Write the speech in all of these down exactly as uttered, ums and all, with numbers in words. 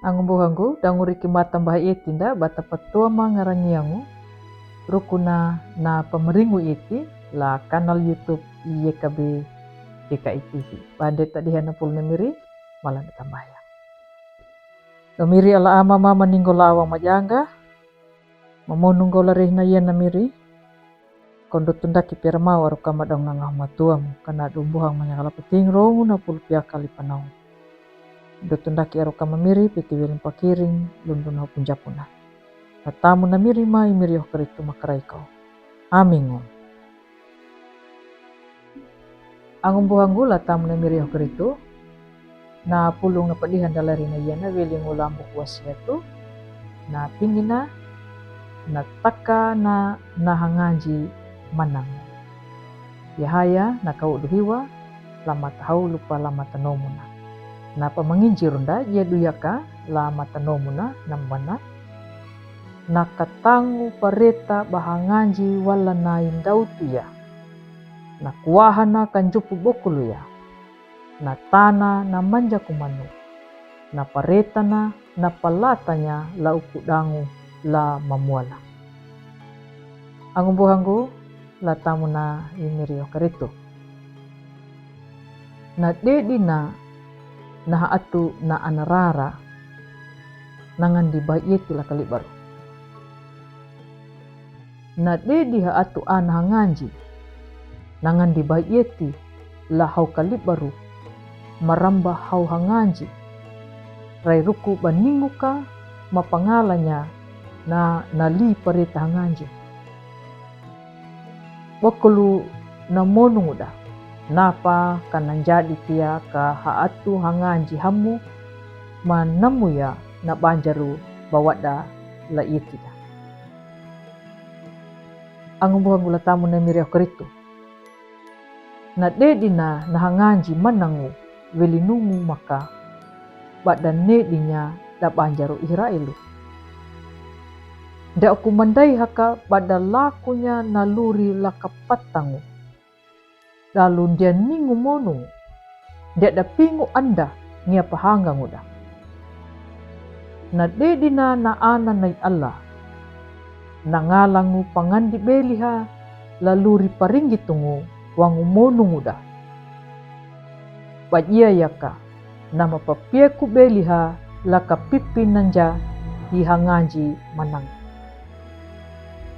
Angumbuhangu, dangu riki mata mbah eti nda bata patoa ma ngarangiangu, rukuna na pamaringu eti la kanal YouTube Y K B K K I T V. Bande tadiha na pul na miri, malam tambaya. Domiri ala ama ma maninggo la awang majanga, mamonunggo la rehna ia na miri, kondo tundaki pera mau aruka madong nangah matuamu, kana dumbuhang manyakala peting rongu na pul pia kali panau. Kondo tundaki aruka mamiri, piti wiling pakiring, lundu na punjapuna. Natamu na miri ma imiri oh keritu makarai kau. Amingo. Angumbuhangu la tamu na miri oh keritu. Na pulung na padihan dalari na ia na wilingu lambu kuasiatu. Na pingina, na taka na, na hanganji manang. Yahaya na kau duhiwa, la mata hau lupa la mata nomuna. Na pamanginji runda ia duyaka la mata nomuna na mana. Na katangu pareta bahanganji wala na indautu ia. Na kuahana kanjupu bokulu ia. Na tana na manjaku manu. Na paretana na palatanya la uku dangu la mamuala. Angumbuhangu la tamu na imiri oh keritu. Na dedi na, na haatu na anarara, nangandi bai eti la kalibaru. Na dedi haatu ana hanganji, nangandi bai eti la hau kalibaru, maramba hau hanganji, rai ruku baninguka mapangalanya na nali pareta hanganji. Bokulu na monunguda, napa kana njadi tia ka haatu hanganji hamu, manamuya na banjaru bawada la itida. Angumbuhangu la tamu na miri oh keritu. Na dedi na, na hanganji manangu wilinungu maka, bada nedinya da banjaru Israelu. Da uku mandai haka bada lakunya na luri la kapatangu. Dalu ndia ningu monungu, ndia da pingu anda ngia pahanganguda. Na dedi na, na ana nai Allah. Na ngalangu pangandi beliha la luri paringitungu wangu monunguda. Bajia yaka, na mapapieku beliha la kapipi nanja hi hanganji manang.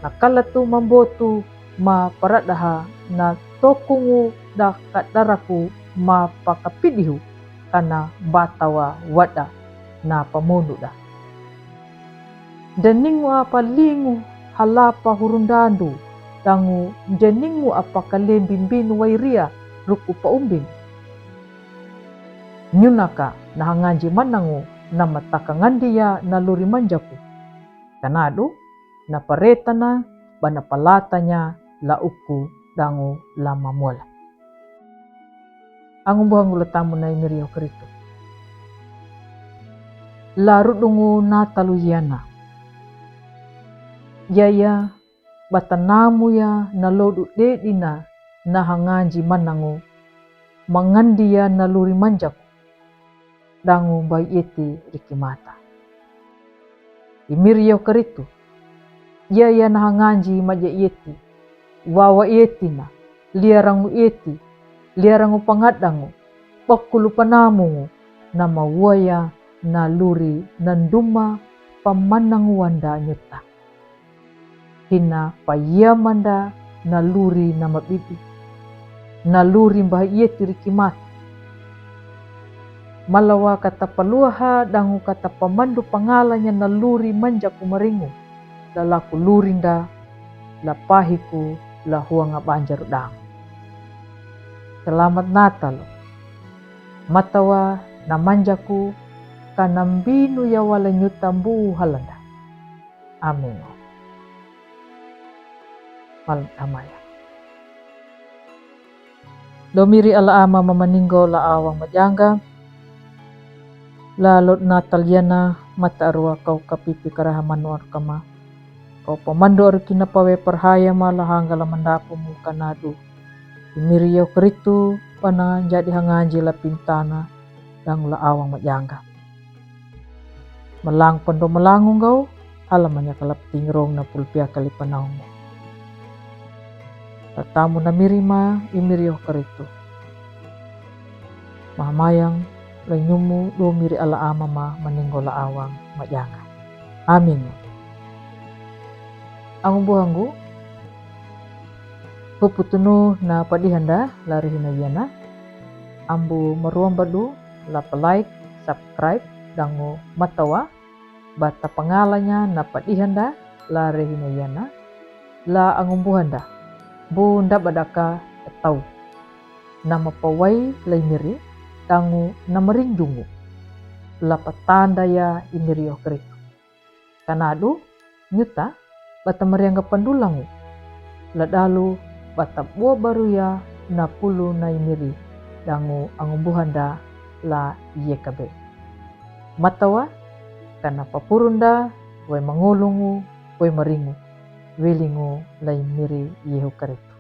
Na kalatu mambotu ma paradaha na tokungu da kadaraku ma pakapidihu kana batawa wada na pamonuda. Deningu apa lingu halapa hurundandu dangu deningu apa kalembi mbinu wairia ruku paumbin. Nyunaka na hanganji manangu na mataka ngandia na luri manjaku. Kanadu na paretana bana palatanya la uku dangu lama muala. Angumbuhangu la tamu na imiri oh keritu. La rudungu na talu iana. Yaya batanamu ya na lodu dedina na hanganji manangu. Mangandia na luri manjaku. Dangu bai eti riki mata. Imiri oh keritu. Yaya na hanganji maja eti. Wawa eti na. Liarangu eti. Liarangu pangadangu. Bakulu panamungu. Na mawaya na luri na nduma pamanangu wanda nyuta. Hina payamanda na luri na mabidi. Na luri mbah ieti riki mata. Malawa kata paluaha dangu kata pamandu pangalanya na luri manjaku maringu. Lalaku luri nda la pahiku la huanga banjaru dangu. Selamat Natal. Matawa na manjaku kana mbinu ya wala nyuta mbu halanda. Amin. Malam tamaya. Domiri ala ama mamaninggo la awang majanga. La lot Natal yana mata arua kau kapipi karaha manu arukama. Kau pamandu aru kina pawe parhaya ma la hangga la mandapu mu kanadu. Imiri oh keritu pana jadi hanganji la pintana dangu la awang majanga. Malang pendo malangu gau, hala manya kalap tingrong na pulpia kali panahungu. Tatamu na miri ma imiri oh karitu. Mahamayang la nyumu do miri ala ama ma maninggo la awang majanga. Amin. Angumbuhangu, huputunu na padihanda la rihina yana. Ambu maruambadu la pa like, subscribe, dangu matawa, bata pangalanya na padihanda la rihina yana, la angumbuhanda, bu ndabadaka tau. Na mapawai la imiri, dangu na marinjungu, la patanda ya imiri oh karitu. Kanadu, nyuta, bata marianga pandulangu. La dalu, bata bua baruya na pulu na imiri, dangu angumbuhanda la yekabe. Matawa, kana papurunda, wai mangolungu, wai maringu, wilingu la imiri Yehu karitu.